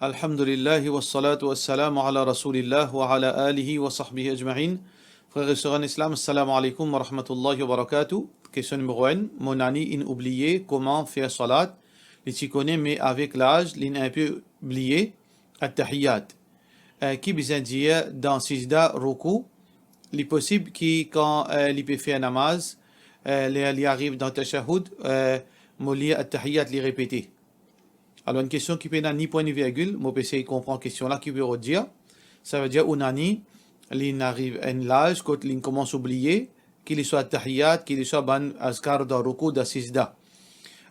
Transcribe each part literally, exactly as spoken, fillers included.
Alhamdulillah, wassalatu wassalamu ala Rasoulillah wa ala alihi wa sahbihi ajmain. Frer e ser an Islam, assalamu alaikum wa rahmatullahi wa barakatuh. Kestion nimero enn, mo nani inn oubliye kouma fer salat, li ti kone, me avek laz, linn inpe bliye Attahiyat. Eh, ki bizin dir dan sizda, roukou? Li posib ki kan, eh, li pe fer namaz, eh, ler li ariv dan tashahoud, eh, mo lir Attahiyat, li repete. Alor, enn kestion ki pena ni pwin ni virgil, mo pe sey konpran kestion la ki pe rod dir. Savedir ou nani, linn ariv enn laz kot linn koumans oubliye, ki li swa Attahiyat, ki li swa bann azkar dan roukou, dan sizda.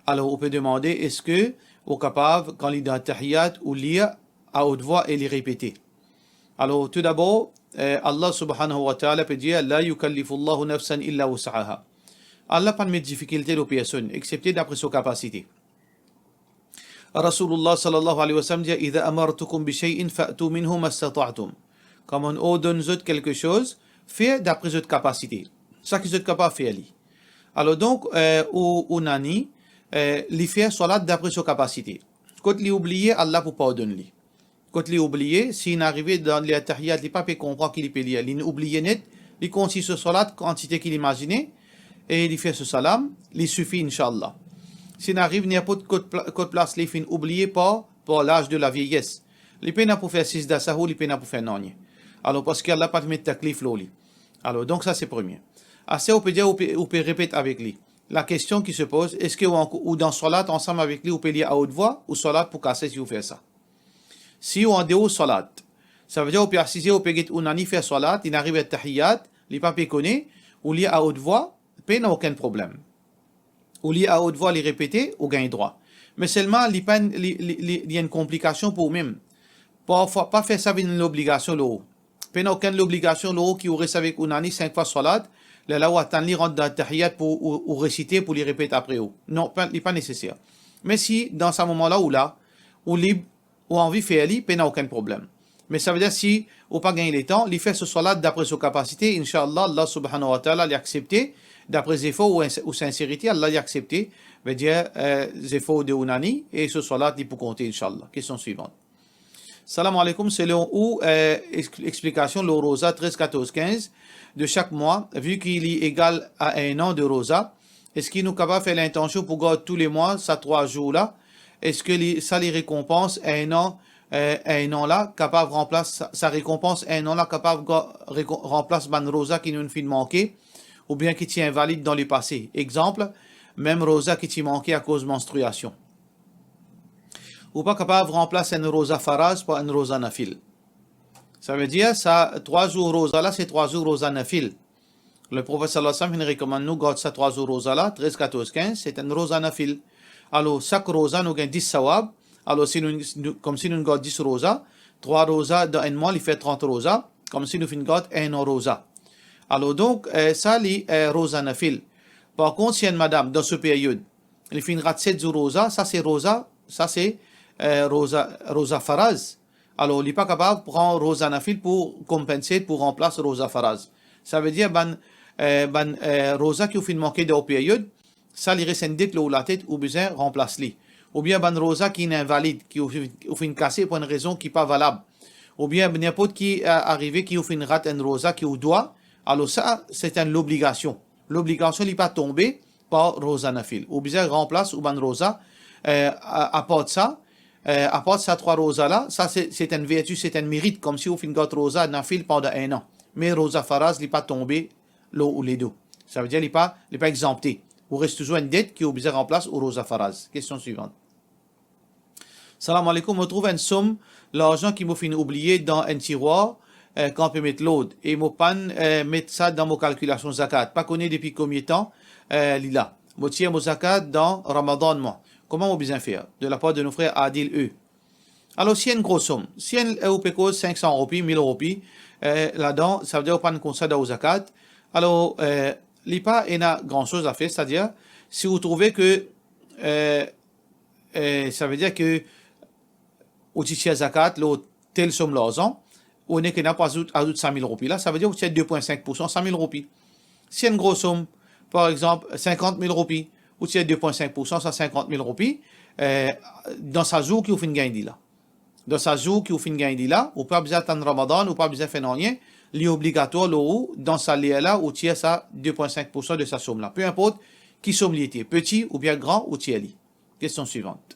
Alor, ou pe demande, eski ou kapav, kan li dan Attahiyat, ou lir a haute voix e li repete? Alor, toudabor, eh, Allah subhanahu wa ta'ala pe dir, "La yukallifullahu nafsan illa wus'aha." Allah pa'nn met difikilte lor personn, exsepte dapre so kapasite. Rasoulullah sallallahu alayhi wa sallam dir, "Idha amartukum bi shay'in fa'tu minhu mastata'tum." Kan mo'nn ordonn zot kelke soz, fer dapre zot kapasite. Saki zot kapav fer li. Alor donk, eh, ou, ou nani, eh, li fer salat dapre so kapasite. Kot li oubliye, Allah pou pardonn li. Kot li oubliye, si inn arive dan li Attahiyat, li pa pe konpran ki li pe lir, linn oubliye net, li kontign so salat kantite ki li imazine, e li fer so salam, li sifi, inshallah. Si inn ariv ninport kot pla-, kot plas li finn oubliye par, par laz de la vieyes, li pena pou fer sizda sahou, li pena pou fer nanye. Alor, parski Allah pa met taklif lor li. Alor, donk sa se premie. Aster ou pe dir, ou pe, ou pe repet avek li. La kestion ki se poz, eski ou ankor, ou dan salat ansam avek li, ou pe lir a haute voix, ou salat pou kase si ou fer sa? Si ou andeor salat, savedir ou pe asize, ou pe get ou nani fer salat, inn ariv Attahiyat, li pa pe kone, ou lir a haute voix, pena okenn problem. Ou lir a haute voix, li repete, ou gagn drwa. Me selman, li pa enn, li, li, li, li enn konplikasion pou oumem. Parfwa, pa fer sa vinn enn lobligasion lor ou. Pena okenn lobligasion lor ou ki ou res avek ou nani sink fwa salat, lerla ou atann li rant dan Attahiyat pou ou, ou resite pou li repet apre ou. Non, pa, li pa neseser. Me si dan sa moman la ou la, ou lib, ou anvi fer li, pena okenn problem. Me savedir si ou pa gagn letan, li fer so salat dapre so kapasite, inshallah, Allah subhanahu wa ta'ala, li aksepte, dapre zefor ou, ou sinserite, Allah, li aksepte, vedir, eh, zefor de ou nani, e so salat, li pou konte, inshallah. Kestion swivan. Salam aleykoum, selon ou, eh, ex-, explikasion lor roza trez, katorz, kinz de sak mwa, vi ki li egal a enn an de roza, eski nou kapav fer lintansion pou gard tou le mwa sa trwa zour la? Eski li, sa li rekonpans enn an, eh, enn an la, kapav ranplas, sa, sa rekonpans enn an la, kapav ga-, rekon-, ranplas bann roza ki nou finn manke, oubien ki ti invalid dan lepase? Exanp, mem roza ki ti manke akoz manstriasion. Ou pa kapav ranplas enn roza faraz par enn roza nafil. Savedir, sa trwa zour roza la, se trwa zour roza nafil. Leprofet sallallahu alayhi wa sallam finn rekomann nou gard sa trwa zour roza la, trez, katorz, kinz, se enn roza nafil. Alor, sak roza nou gagn dis sawab. Alor, si nou, nou, koumsi nou gard dis roza, trwa roza dan enn mwa, li fer trant roza, koumsi nou finn gard enn an roza. Alor, donk, eh, sa li, eh, roza nafil. Par kont, si enn madam, dan so peryod, li finn rat set zour roza, sa se roza, sa se, eh, roza, roza faraz. Alor, li pa kapav pran roza nafil pou konpanse, pou ranplas roza faraz. Savedir, bann, eh, bann, eh, roza ki ou finn manke dan ou peryod, sa li res enn det lor ou latet, ou bizin ranplas li. Oubien bann roza ki inn invalid, ki ou, ou finn kase pou enn rezon ki pa valab. Oubien ninport ki, eh, arive ki ou finn rat enn roza ki ou dwa, alor sa, se enn lobligasion. Lobligasion, li pa tonbe par roza nafil. Ou bizin ranplas ou bann roza, eh, a-, apar sa, eh, apar sa trwa roza la, sa se, se enn verti, se enn merit, koumsi ou finn gard roza nafil pandan enn an. Me roza faraz, li pa tonbe lor ou ledo. Savedir, li pa, li pa exanpte. Ou res touzour enn det ki ou bizin ranplas ou roza faraz. Kestion swivan. Salam aleykoum, mo trouv enn som larzan ki mo finn oubliye dan enn tirwar, eh, kan pe met lord, e mo pa'nn, eh, met sa dan mo kalkilasion zakat. Pa kone depi konbien tan, eh, li la. Mo tir mo zakat dan Ramadan mwa. Kouma mo bizin fer? De lapar de nou frer Adil E. Alor, si enn gro som, si enn, eh, ou pe koz sink san roupi, mil roupi, eh, ladan, savedir ou pa'nn kont sa dan ou zakat. Alor, eh, li pa ena gran soz a fer, setadir, si ou trouve ke, eh, eh, savedir ke ou ti tir zakat lor tel som larzan, ou nek ena pou azout, azout sa mil roupi la, savedir ou tir de pwin sink poursan sa mil roupi. Si enn gro som, par exanp, sinkant mil roupi, ou tir de pwin sink poursan sa sinkant mil roupi, eh, dan sa zour ki ou finn gagn li la. Dan sa zour ki ou finn gagn li la, ou pa bizin atann Ramadan, ou pa bizin fer nanye, li obligatwar lor ou, dan sa ler la, ou tir sa de pwin sink poursan de sa som la. Peu inport ki som li ete, peti oubien gran, ou tir li. Kestion swivant.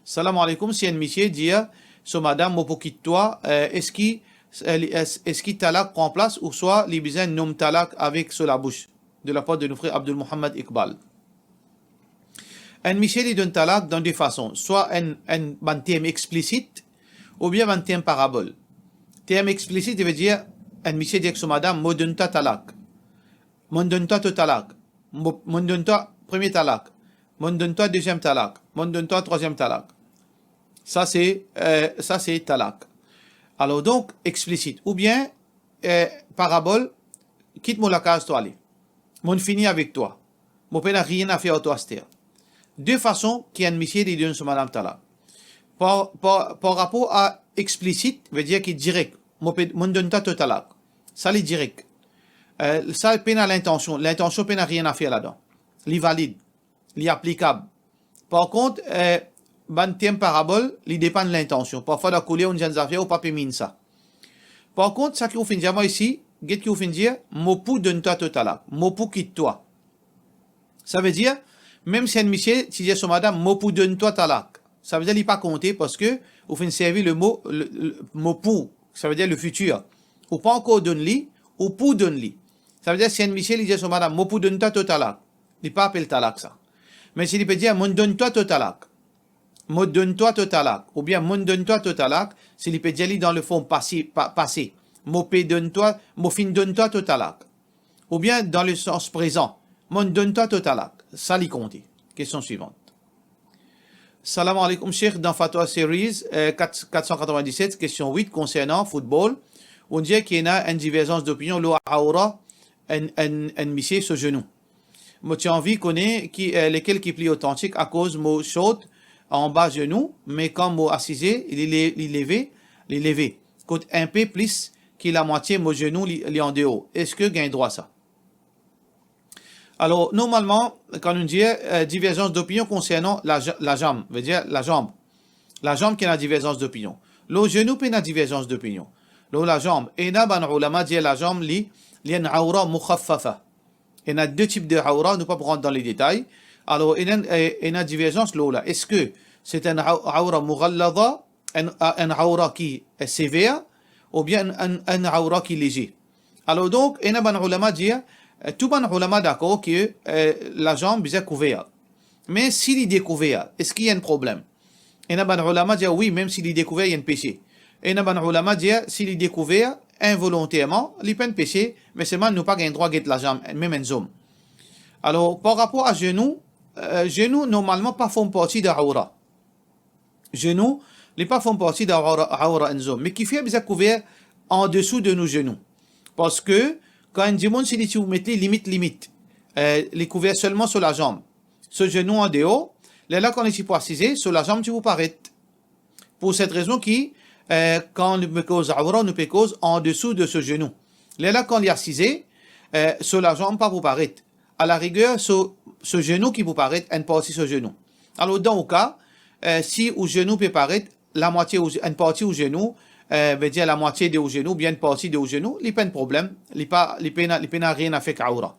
Salam aleykoum, si enn misie dir so madam, "Mo pou kit twa," eh, eski, eh, li, es-, eski talak pran plas ouswa li bizin nom talak avek so labous? De la part de nou frer Abdul Muhammad Iqbal. Enn misie li donn talak dan de fason, swa enn, enn bann term explisit, oubien bann term parabol. Term explisit, li ve dir, enn misie dir ek so madam, "Mo donn twa talak. Mo donn twa to talak. Mo, mo donn twa premie talak. Mo donn twa deziem talak. Mo donn twa trwaziem talak." Sa se, eh, sa se talak. Alor donk, explisit. Oubien, eh, parabol, "Kit mo lakaz, to ale. Mo fini avek twa. Mo pena nanye a fer ar twa aster." De fason ki enn misie li donn so madam talak. Par, par, par rapor a explisit, ve dir ki direk. "Mo pe, mo donn twa to talak." Sa li direk. Eh, sa pena lintansion. Lintansion pena nanye a fer ladan. Li valid. Li aplikab. Par kont, eh, bann term parabol, li depann lintansion. Parfwa dan koler ou dir enn zafer, ou pa pe mean sa. Par kont, sa ki ou finn dir mwa isi, get ki ou finn dir, "Mo pou donn twa to talak. Mo pou kit twa." Sa ve dir, mem si enn misie ti dir so madam, "Mo pou donn twa talak." Sa ve dir li pa konte parski ou finn servi le mo, le, le mo pou, sa ve dir le fitir. Ou pa ankor donn li, ou pou donn li. Sa ve dir si enn misie li dir so madam, "Mo pou donn twa to talak." Li pa apel talak sa. Me si li pe dir, "Mo donn twa to talak." "Mo donn twa to talak." Oubien, "Mo donn twa to talak." Si li pe dir li dan le form pase, pa, pase. "Mo pe donn twa, mo finn donn twa to talak." Oubien dan le sans prezan, "Mo donn twa to talak." Sa li konte. Kestion swivant. Salam aleykoum, Sheikh. Dan Fatwa Series, eh, kat, kat san katrovin-diset, kestion wit, konsernan football, ou dir ki ena enn diverzans dopinion lor aoura enn, enn, enn misie so zenou. Mo ti anvi kone ki, eh, lekel ki pli otantik, akoz mo short anba zenou, me kan mo asize, li le-, li leve, li leve. Kot inpe plis ki lamwatie mo zenou li, li andeor. Eski gagn drwa sa? Alor, normalman, kan nou dir, eh, diverzans dopinion konsernan laza-, lazam, ve dir lazanb. Lazanb ki ena diverzans dopinion. Lor zenou pena diverzans dopinion. Lor lazanb, ena bann oulama dir lazanb li, li enn aoura mukhaffafa. Ena de tip de aoura, nou pa pou rant dan le detay. Alor, ena, eh, ena diverzans lor la. Eski se enn a-, aoura mughallaza, enn, enn aoura ki, eh, sever, oubien enn, enn, enn aoura ki leze? Alor donk, ena bann oulama dir, eh, tou bann oulama dakor ki, eh, lazanb bizin kouver. Me si li dekouver, eski ena enn problem? Ena bann oulama dir, wi, mem si li dekouver, ena enn pese. Ena bann oulama dir, si li dekouver involonterman, li pa enn pese, me selman nou pa gagn drwa get lazanb, mem enn zom. Alor, par rapor a zenou, eh, zenou normalman pa form parti de aoura. Zenou, li pa form parti de aoura, aoura enn zom. Me kifer bizin kouver andesou de nou zenou? Parski kan enn dimoun, si li ti pou met li limit, limit, eh, li kouver selman so lazanb, so zenou andeor, lerla kan li ti pou asize, so lazanb ti pou paret. Pou set rezon ki, eh, kan nou pe koz aoura, nou pe koz andesou de so zenou. Lerla kan li asize, eh, so lazanb pa pou paret. A la riger, so, so zenou ki pou paret, enn parti so zenou. Alor, dan ou ka, eh, si ou zenou pe paret, lamwatie ou, enn parti ou zenou, eh, ve dir lamwatie de ou zenou, oubien enn parti de ou zenou, li pa enn problem, li pa, li pena, li pena nanye a fer ek aoura.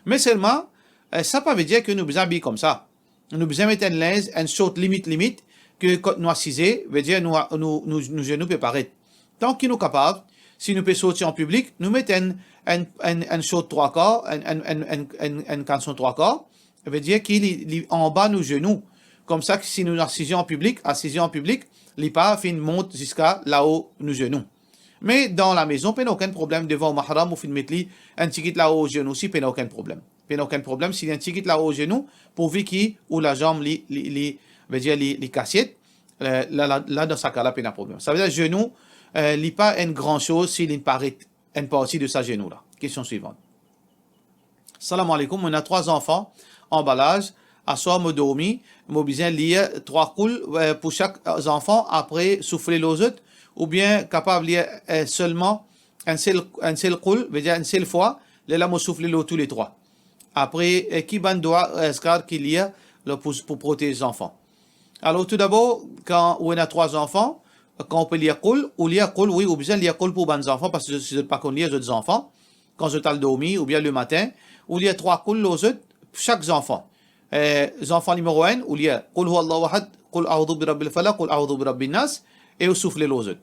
Me selman, eh, sa pa ve dir ki nou bizin abiy koumsa. Nou bizin met enn linz, enn sort limit, limit, ki kot nou asize, ve dir nou, nou, nou, nou zenou pe paret. Tanki nou kapav, si nou pe sorti an piblik, nou met enn, enn, enn, enn sort trwa kar, enn, enn, enn, enn, enn, enn kalson trwa kar, ve dir ki li, li anba nou zenou. Koumsa ki si nou asize an piblik, asize an piblik, li pa finn mont ziska lao nou zenou. Me dan lamezon, pena okenn problem, devan ou mahram, ou finn met li enn tigit lao ou zenou osi, pena okenn problem. Pena okenn problem si li enn tigit lao ou zenou, pourvi ki ou lazanb li, li, li, ve dir li, li kasiet, eh, la, la, la, dan sa ka la, pena problem. Sa ve dir zenou, eh, li pa enn gran soz si li paret enn parti de sa zenou la. Kestion swivant. Salam aleykoum, mo ena trwa zanfan anba laz. Aswar mo dormi, mo bizin lir trwa koul, eh, pou sak, eh, zanfan, apre soufle lor zot, oubien kapav lir, eh, selman enn sel, enn sel koul, ve dir enn sel fwa, lerla mo soufle lor touletrwa. Apre, eh, ki bann dwa, eh, azkar ki lir lor pou, pou protez zanfan? Alor, toudabor, kan ou ena trwa zanfan, Kan ou pe lir Qul, ou lir Qul, wi, ou bizin lir Qul pou bann zanfan, parski si zot pa konn lir, zot zanfan, kan zot al dormi, oubien lematin, ou lir trwa Qul lor zot, sak zanfan. Eh, zanfan nimero enn, ou lir Qul huwallahu ahad, Qul a'udhu birabbil falaq, Qul a'udhu birabbin nas, e ou soufle lor zot.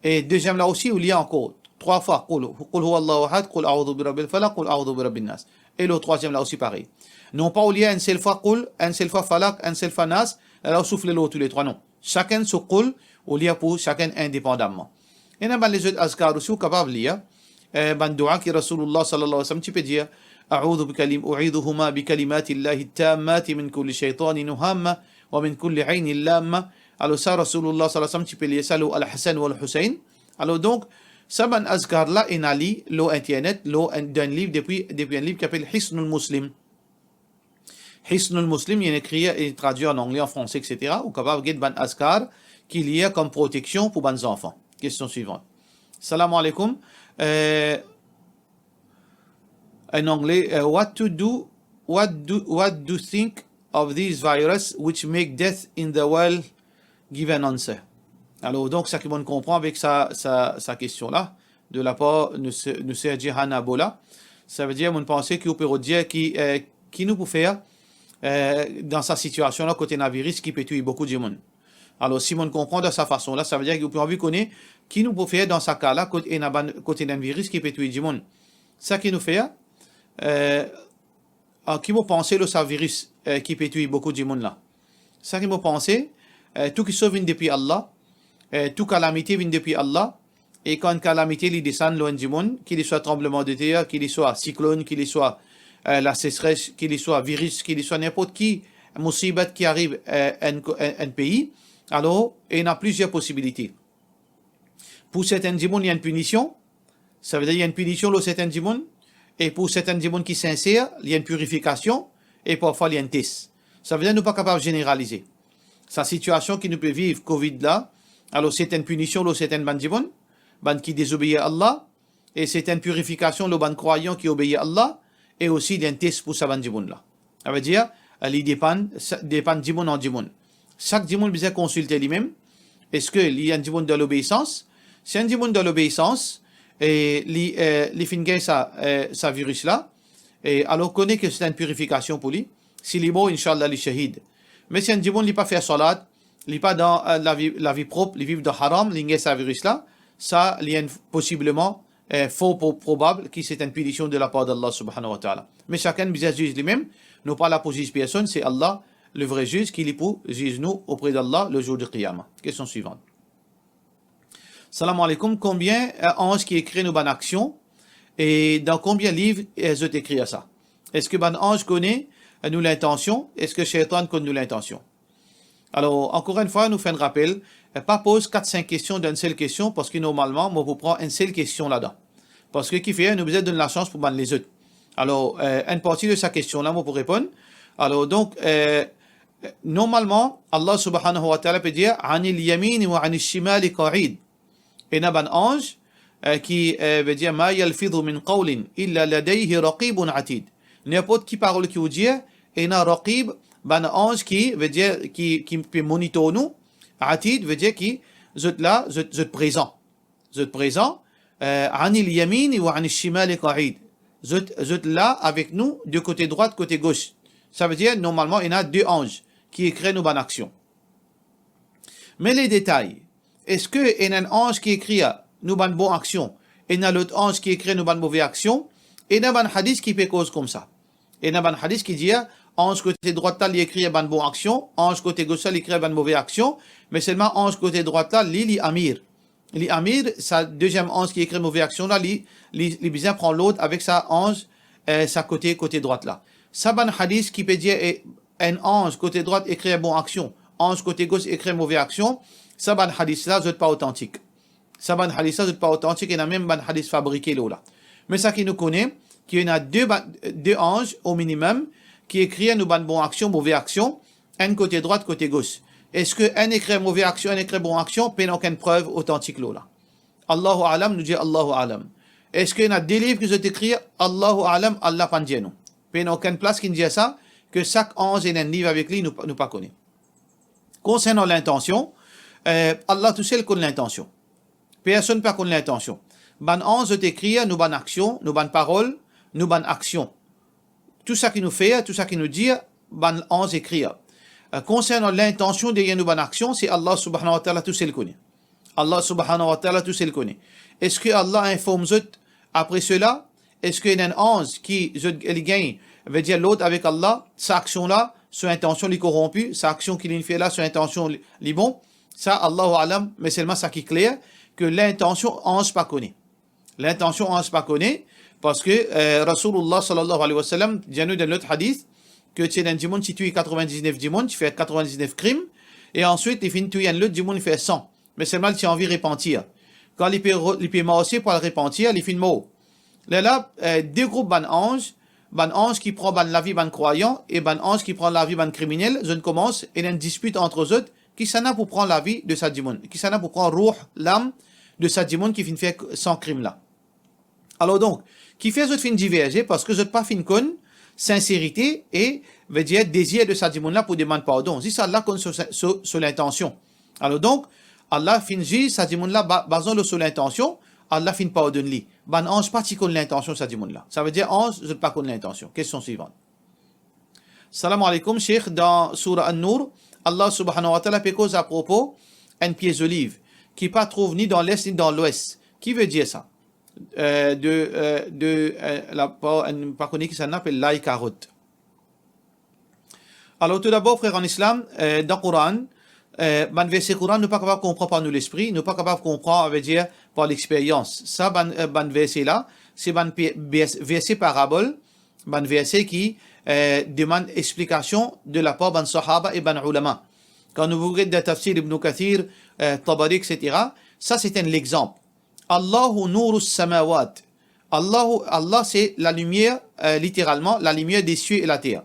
E deziem la osi, ou lir ankor trwa fwa Qul, Qul huwallahu ahad, Qul a'udhu birabbil falaq, Qul a'udhu birabbin nas. E lor trwaziem la osi parey. Non pa ou lir enn sel fwa Qul, enn sel fwa Falaq, enn sel fwa Nas, la ou soufle lor touletrwa, non. Sakenn so Qul, ou lir pou sakenn indepandamman. Ena bann lezot azkar osi ou kapav lir, eh, bann doua ki Rasoulullah sallallahu alayhi wa sallam ti pe dir, "A'udhu bikalim-, u'idhuhuma bikalimatillahi tammati min kulli shaytanin wa hamma, wa min kulli aynin lamma." Alor sa, Rasoulullah sallallahu alayhi wa sallam ti pe lir sa lor Al-Hasan wal Husayn. Alor donk, sa bann azkar la, ena li lor internet, lor enn, dan enn liv, depi, depi enn liv ki apel Hisnul Muslim. Hisnul Muslim, li ena ekrir e tradwir an angle, an franse, et cetera. Ou kapav get bann azkar ki li kom proteksion pou bann zanfan. Kestion swivan. Salam alaikum. Eh, en anglais, eh, what to do, what do, what do you think of this virus which make death in the world? Give an answer. Alor, donk, sa ki mo'nn konpran avek sa, sa, sa kestion la, de lapar nou se-, nou ser Jehan Abola, savedir, mo'nn panse ki ou pe rod dir ki, eh, ki nou pou fer, eh, dan sa sitiasion la kot ena viris ki pe touy boukou dimoun. Alor, si mo'nn konpran dan sa fason la, savedir ki ou pe anvi kone ki nou pou fer dan sa ka la, kot ena bann, kot ena enn viris ki pe touy dimoun. Sa ki nou fer, eh, ah, ki mo panse lor sa viris, eh, ki pe touy boukou dimoun la? Sa ki mo panse, eh, tou kissoz vinn depi Allah, eh, tou kalamite vinn depi Allah, e kan enn kalamite li desann lor enn dimoun, ki li swa tranblemandeter, ki li swa siklonn, ki li swa, eh, lasesres, ki li swa viris, ki li swa ninport ki mousibat ki ariv, eh, enn ko-, enn, enn pei, alor, ena plizier posibilite. Pou sertin dimoun, li enn pinision, savedir li enn pinision lor sertin dimoun, e pou sertin dimoun ki sinser, li enn pirifikasion, e parfwa li enn tes. Savedir nou pa kapav zeneralize. Sa sitiasion ki nou pe viv, Covid la, alor se enn pinision lor sertin bann dimoun, bann ki dezobeir Allah, e se enn pirifikasion lor bann krwayan ki obeir Allah, e osi li enn tes pou sa bann dimoun la. Savedir, li depann, sa depann dimoun an dimoun. Sak dimoun bizin konsilte limem, eski li enn dimoun dan lobeisans? Si enn dimoun dan lobeisans, e li, eh, li finn gagn sa, eh, sa viris la, e alor kone ki se enn pirifikasion pou li. Si li mor, inshallah, li shahid. Me si enn dimoun li pa fer salat, li pa dan, eh, lavi, lavi prop, li viv dan haram, li gagn sa viris la, sa li enn posibleman, eh, for pro-, probab ki se enn pinision de lapar d'Allah subhanahu wa ta'ala. Me sakenn bizin ziz limem, nou pa la pou ziz personn, se Allah, le vre ziz, ki li pou ziz nou opre d'Allah le zour di Qiyama. Kestion swivan. Salam alaikum, konbien, eh, anz ki ekrir nou bann aksion, e dan konbien liv, eh, zot ekrir sa? Eski bann anz kone, eh, nou lintansion? Eski Shaytan konn nou lintansion? Alor, ankor enn fwa, nou fer enn rapel, eh, pa poz kat, sink kestion dan enn sel kestion, parski normalman, mo pou pran enn sel kestion ladan. Parski kifer, nou bizin donn lasans pou bann lezot. Alor, eh, enn parti de sa kestion la, mo pou reponn. Alor, donk, eh, normalman, Allah subhanahu wa ta'ala pe dir, "Anil yamini wa anish shimali qa'id." Ena bann anz, eh, ki, eh, ve dir, "Ma yalfidhu min qawlin illa ladayhi raqibun atid." Ninport ki parol ki ou dir, ena raqib, bann anz ki, ve dir, ki, ki pe monitor nou, atid, ve dir ki zot la, zot, zot prezan. Zot prezan, eh, anil yamini wa anish shimali qa'id. Zot, zot la avek nou, de kote drwat, kote gos. Savedir, normalman, ena de anz ki ekrir nou bann aksion. Me le detay, eski ena enn anz ki ekrir nou bann bon aksion, ena lot anz ki ekrir nou bann move aksion? Ena bann hadis ki pe koz koumsa. Ena bann hadis ki dir, anz kote drwat la, li ekrir bann bon aksion, anz kote gos la, li ekrir bann move aksion, me selman anz kote drwat la, li, li amir. Li amir, sa deziem anz ki ekrir move aksion la, li, li, li bizin pran lord avek sa anz, eh, sa kote, kote drwat la. Sa bann hadis ki pe dir, eh, enn anz kote drwat ekrir bon aksion, anz kote gos ekrir move aksion, sa bann hadis la, zot pa otantik. Sa bann hadis la, zot pa otantik, ena mem bann hadis fabrike lor la. Me sa ki nou kone, ki ena de ba-, de anz, o minimem, ki ekrir nou bann bon aksion, move aksion, enn kote drwat, kote gos. Eski enn ekrir move aksion, enn ekrir bon aksion? Pena okenn prev otantik lor la. Allahu a'lam, nou dir Allahu a'lam. Eski ena de liv ki zot ekrir? Allahu a'lam, Allah pa'nn dir nou. Pena okenn plas ki'nn dir sa, ki sak anz ena enn liv avek li, nou pa, nou pa kone. Konsernan lintansion, Eh, Allah tousel konn lintansion. Personn pa konn lintansion. Bann anz zot ekrir nou bann aksion, nou bann parol, nou bann aksion. Tou sa ki nou fer, tou sa ki nou dir, bann anz ekrir. Eh, konsernan lintansion deryer nou bann aksion, se Allah Subhanahu wa Ta'ala tousel kone. Allah Subhanahu wa Ta'ala tousel kone. Eski Allah inform zot apre sela? Eski ena enn anz ki zot, li gagn, vedir lord avek Allah, sa aksion la, so intansion li koronpi, sa aksion ki li fer la, so intansion li, li bon? Sa, Allahu a'lam, me selman sa ki kler, ke lintansion anz pa kone. Lintansion anz pa kone, parski, eh, Rasoulullah sallallahu alayhi wa sallam dir nou dan lot hadith, ke ti ena enn dimoun ti touy katrevin-diznef dimoun, ti fer katrevin-diznef krim, e answit li finn touy enn lot dimoun, li fer san. Me selman li ti anvi repantir. Kan li pe ro-, li pe marse pou al repantir, li finn mor. Lerla, eh, de group bann anz, bann anz ki pran bann lavi bann krwayan e bann anz ki pran lavi bann kriminel, zot komans ena enn dispit ant zot, kisannla pou pran lavi de sa dimoun, kisannla pou pran roh, lam de sa dimoun ki finn fer san krim la. Alor donk, kifer zot finn diverze? Parski zot pa finn konn sinserite e, vedir, dezir de sa dimoun la pou demann pardon. Zis Allah konn so, so, so lintansion. Alor donk, Allah finn ziz sa dimoun la ba-, bazan lor so lintansion, Allah finn pardonn li. Bann anz pa ti konn lintansion sa dimoun la. Savedir anz, zot pa konn lintansion. Kestion swivan. Salam aleykoum, Sheikh, dan Soura An-Nour, Allah Subhanahu wa Ta'ala pe koz apropo enn pie zoliv ki pa trouv ni dan les ni dan lwes. Ki vedir sa? Eh, de, eh, de, eh, lapar, eh, nou pa kone kisannla apel lay karot. Alor, toudabor, frer an Islam, eh, dan Koran, eh, bann verse Koran, nou pa kapav konpran par nou lespri, nou pa kapav konpran, vedir, par lexperyans. Sa, bann, eh, bann verse la, se bann pe-, vers-, verse parabol, bann verse ki, eh, demann explikasion de lapar bann sahaba e bann oulama. Kan nou get dan tafsir Ibn Kathir, eh, Tabari, et cetera, sa se enn lexanp. Allahu nourus samawat. Allahu, Allah, c'est la lumière, euh, littéralement, la lumière des cieux et la terre.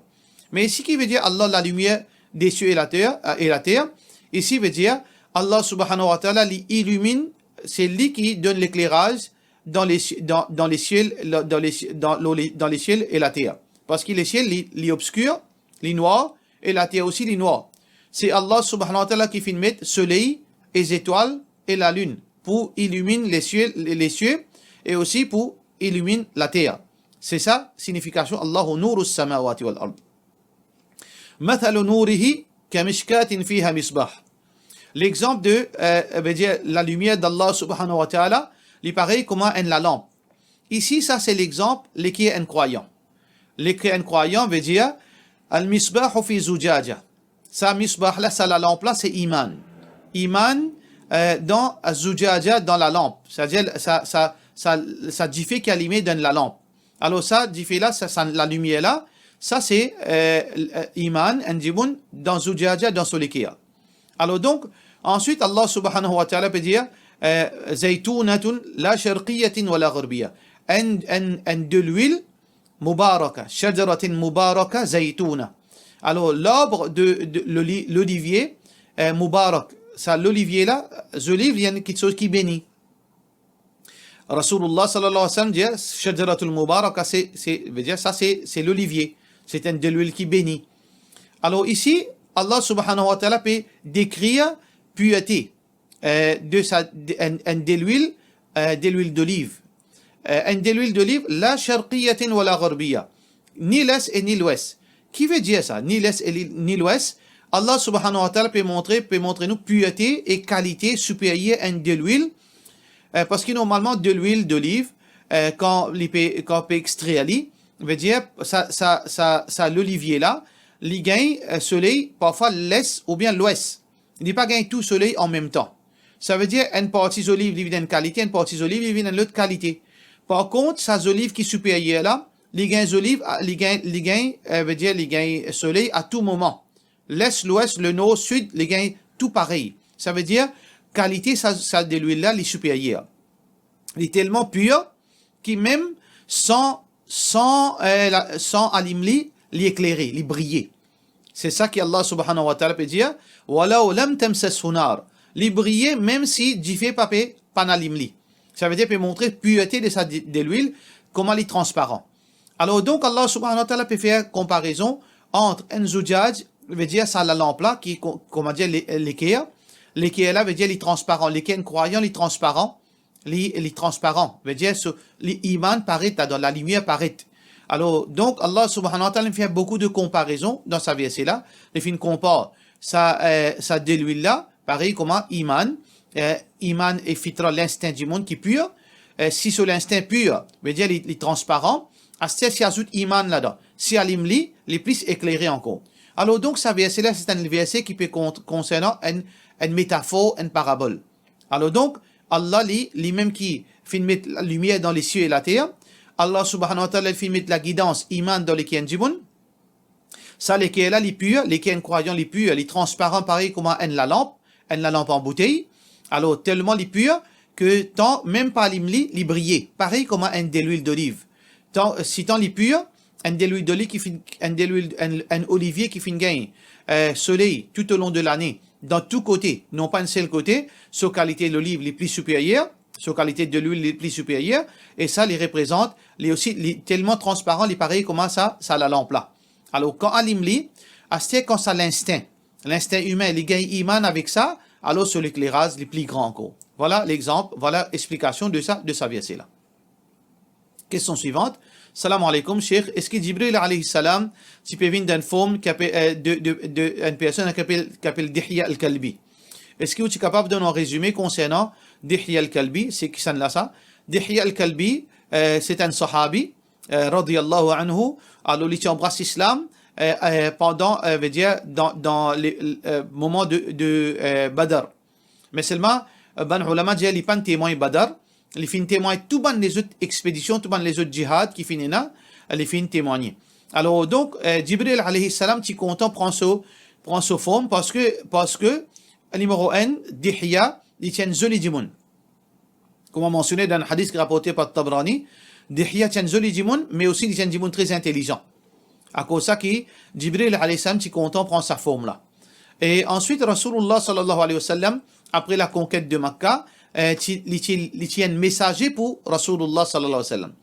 Mais ici, qui veut dire Allah, la lumière des cieux et la terre, euh, et la terre, ici veut dire Allah subhanahu wa ta'ala, li illumine, c'est lui qui donne l'éclairage dans les ci-, dans, dans les cieux, dans les, dans, dans les, dans les cieux et la terre. Parski lesiel, li, li obskir, li nwar, e later osi, li nwar. Se Allah subhanahu wa ta'ala ki finn met soley e zetwal e lalinn pou iliminn lesiel, lesiel e osi pou iliminn later. Se sa signifikasion Allahu nourus samawati wal ard. Mathalu nourihi kamishkatin fiha misbah. Lexanp de, euh, vedir lalimier d'Allah subhanahu wa ta'ala, li parey kouma enn lalanp. Isi, sa se lexanp leker enn krwayan. Leker enn krwayan vedir, al-misbahu fi zujaja. Sa misbah la, sa lalanp la, se iman. Iman, euh, dan zujaja, dan lalanp. Savedir sa, sa, sa, sa dife ki alime dan lalanp. Alor sa dife la, sa, sa lalimier la, sa se, euh, euh, iman enn dimoun dan zujaja, dan so leker. Alor donk, answit Allah subhanahu wa ta'ala pe dir, euh, zaytunatun la sharqiyatin wa la gharbiya. Enn, enn, enn delwil mubaraka, shajaratin mubaraka zaytuna. Alor, larb de, de loli-, lolivie, euh, mubarak, sa lolivie la, zoliv, li enn kiksoz ki beni. Rasoulullah sallallahu alayhi wa sallam dir, shajaratul mubaraka, se, se, vedir sa se, se lolivie. Se enn delwil ki beni. Alor isi, Allah subhanahu wa ta'ala pe dekrir pirte, euh, de sa, de, enn, enn delwil, euh, delwil doliv. Euh, enn delwil doliv, la sharqiyatin wa la gharbiya. Ni les e ni lwes. Ki vedir sa, ni les e li-, ni lwes? Allah subhanahu wa ta'ala pe montre, pe montre nou pirte e kalite siperyer enn delwil, euh, parski normalman delwil doliv, euh, kan li pe, kan pe extrer li, vedir sa, sa, sa, sa lolivie la, li gagn, euh, soley parfwa les oubien lwes. Li pa gagn tou soley an mem tan. Savedir enn parti zoliv, li vinn enn kalite, enn parti zoliv, li vinn enn lot kalite. Par kont, sa zoliv ki siperyer la, li gagn zoliv, a, li gagn, li gagn, euh, vedir li gagn soley a tou moman. Les, lwes, lenor, sid, li gagn tou parey. Savedir, kalite sa, sa delwil la, li siperyer. Li telman pir ki mem san, san, euh, la, san alim li, li eklere, li briye. Se sa ki Allah subhanahu wa ta'ala pe dir, "Walaw lam tamsashu nar." Li briye mem si dife pa pe, pa'nn alim li. Savedir pe montre pirte de sa de, delwil, kouma li transparan. Alor donk, Allah subhanahu wa ta'ala pe fer konparezon ant enn zujaj, vedir sa lalanp la, ki, ko-, kouma dir, le-, leker, Leker la, vedir li transparan. Leker enn krwayan, li transparan. Li, li transparan. Vedir so, li iman paret ladan, lalimier paret. Alor, donk, Allah subhanahu wa ta'ala, li fer boukou de konparezon dan sa verse la. Li finn konpar sa, eh, sa delwil la, parey kouma iman, eh, iman e fitra, linstin dimoun ki pir. Eh, si so linstin pir, vedir li, li transparan, aster si azout iman ladan, si alim li, li plis eklere ankor. Alor donk, sa verse la, se enn verse ki pe kon-, konsernan enn, enn metafor, enn parabol. Alor donk, Allah li, limem ki finn met lalimier dan lesiel e later, Allah subhanahu wa ta'ala finn met lagidans, iman dan leker enn dimoun, sa leker la li pir, leker enn krwayan li pir, li transparan parey kouma enn lalanp, enn lalanp an boutey. Alor, telman li pir ke tan mem pa alim li, li briye, parey kouma enn delwil doliv. Tan, si tan li pir, enn delwil doliv ki finn, enn delwil, enn, enn olivie ki finn gagn, eh, soley toutolong de lane, dan tou kote, non pa enn sel kote, so kalite loliv li pli siperyer, so kalite delwil li pli siperyer, e sa li reprezant, li osi, li telman transparan, li parey kouma sa, sa lalanp la. Alor, kan alim li, aster kan sa linstin, linstin imin, li gagn iman avek sa, alor so lekleraz li pli gran ankor. Vwala lexanp, vwala explikasion de sa, de sa verse la. Kestion swivant. Salam aleykoum, Sheikh. Eski Jibril alayhi salam ti pe vinn dan enn form ki apel, eh, de, de, de enn personn ki apel, ki apel Dihya al-Kalbi? Eski ou ti kapav donn enn rezime konsernan Dihya al-Kalbi? Se kisannla sa? Dihya al-Kalbi, eh, se enn sahabi, eh, radiyallahu anhu. Alor, li ti anbras Lislam, eh, eh, pandan, eh, vedir, dan, dan le, eh, moman de, de, eh, Badr. Me selman, eh, bann oulama dir li pa'nn temwagn Badr, li finn temwagn tou bann lezot expedision, tou bann lezot jihad ki finn ena, li finn temwagne. Alor, donk, eh, Jibril alayhi salam ti kontan pran so, pran so form, parski, parski, nimero enn, Dihya, li ti enn zoli dimoun. Kouma mansione dan hadis ki raporte par Tabrani, Dihya ti enn zoli dimoun, me osi li ti enn dimoun tre intelizan. Akoz sa ki Jibril alayhi salam ti kontan pran sa form la. E answit, Rasoulullah sallallahu alayhi wa sallam, apre lakonket de Makka, eh, ti, li ti, li ti enn mesaze pou Rasoulullah sallallahu alayhi wa sallam.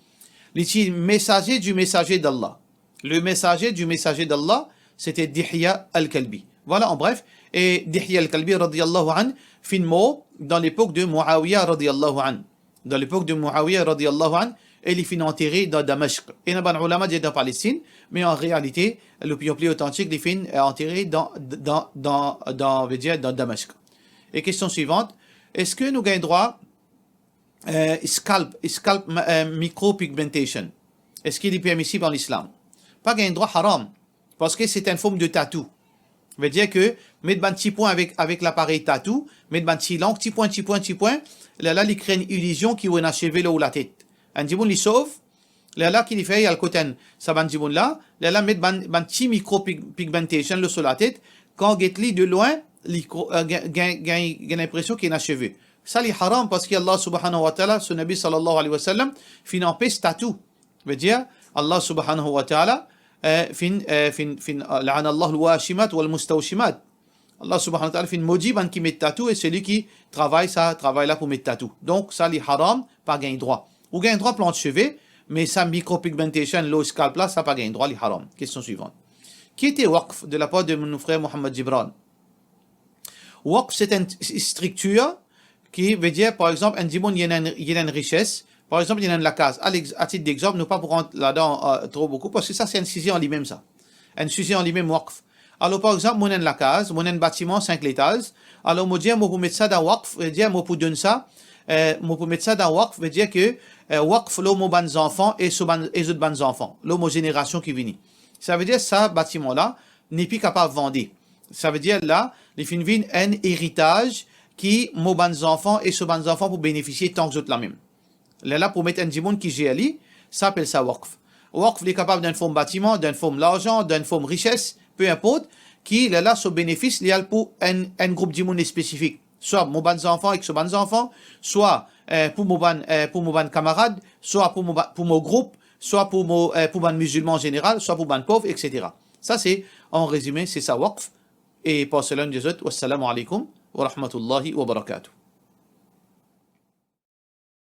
Li ti mesaze di mesaze d'Allah. Le messager du messager d'Allah, c'était Dihya al-Kalbi. Vwala, an bref, e Dihya al-Kalbi, radiyallahu anhu, finn mor dan lepok de Muawiya, radiyallahu anhu. Dan lepok de Muawiya, radiyallahu anhu, e li finn antere dan Damashk. Ena bann oulama dir dan Palestinn, me an realite, lopinion pli otantik, li finn, eh, antere dan, dan, dan, dan, vedir, dan Damashk. E kestion swivant, eski nou gagn drwa, eh, scalp, scalp, eh, micropigmentation? Eski li permisib an Islam? Pa gagn drwa, haram. Parski se enn form de tatou. Vedir ke met bann ti pwin avek, avek laparey tatou, met bann ti lank, ti pwin, ti pwin, ti pwin, lerla li kre enn ilizion ki ou ena seve lor ou latet. Enn dimoun li sov, lerla ki li fer, li al kot enn, sa bann dimoun la, lerla met bann, bann ti micropigmentation lor so latet, kan get li de lwin, li kro-, eh, gagn, gagn, gagn, gagn linpresion ki ena seve. Sa li haram, parski Allah subhanahu wa ta'ala, so Nabi sallallahu alayhi wa sallam, finn anpes tatou. Vedir, Allah subhanahu wa ta'ala, eh, finn, eh, finn, finn, eh, la'ana Allahu al-washimat wal-mustawshimat. Allah subhanahu wa ta'ala finn modi bann ki met tatou e seli ki travay sa travay la pou met tatou. Donk, sa li haram, pa gagn drwa. Ou gagn drwa plant seve, me sa micropigmentation lor scalp la, sa pa gagn drwa, li haram. Kestion swivant. Ki ete waqf de lapar de nou frer Mohammad Gibran? Waqf, se enn s-, striktir ki vedir, par exanp, enn dimoun, li ena enn, li ena enn rises, par exanp, li ena enn lakaz. A lex-, a tit dexanp, nou pa pou rant ladan, eh, tro boukou, parski sa, se enn size an limem, sa. Enn size an limem, waqf. Alor, par exanp, mo ena enn lakaz, mo ena enn batiman sink letaz. Alor, mo dir, mo pou met sa dan waqf, vedir, mo pou donn sa, eh, mo pou met sa dan waqf, vedir ke, eh, waqf lor mo bann zanfan e so bann, e zot bann zanfan, lor mo zenerasion ki vini. Savedir, sa batiman la, nepli kapav vande. Savedir la, li finn vinn enn eritaz ki mo bann zanfan e so bann zanfan pou benefisie tank zot la mem. Lerla pou met enn dimoun ki zer li, sa apel sa waqf. Waqf, li kapav dan enn form batiman, dan enn form larzan, dan enn form rises, pe inport, ki lerla so benefis, li al pou enn, enn group dimoun spesifik. Swa mo bann zanfan ek so bann zanfan, swa, eh, pou mo bann, eh, pou mo bann kamarad, swa pou mo ba-, pou mo group, swa pou mo, eh, pou bann mizilman an zeneral, swa pou bann pov, et cetera. Sa se, an rezime, se sa waqf. E par sela, nou dir zot, wassalamu alaykum wa rahmatullahi wa barakatuh.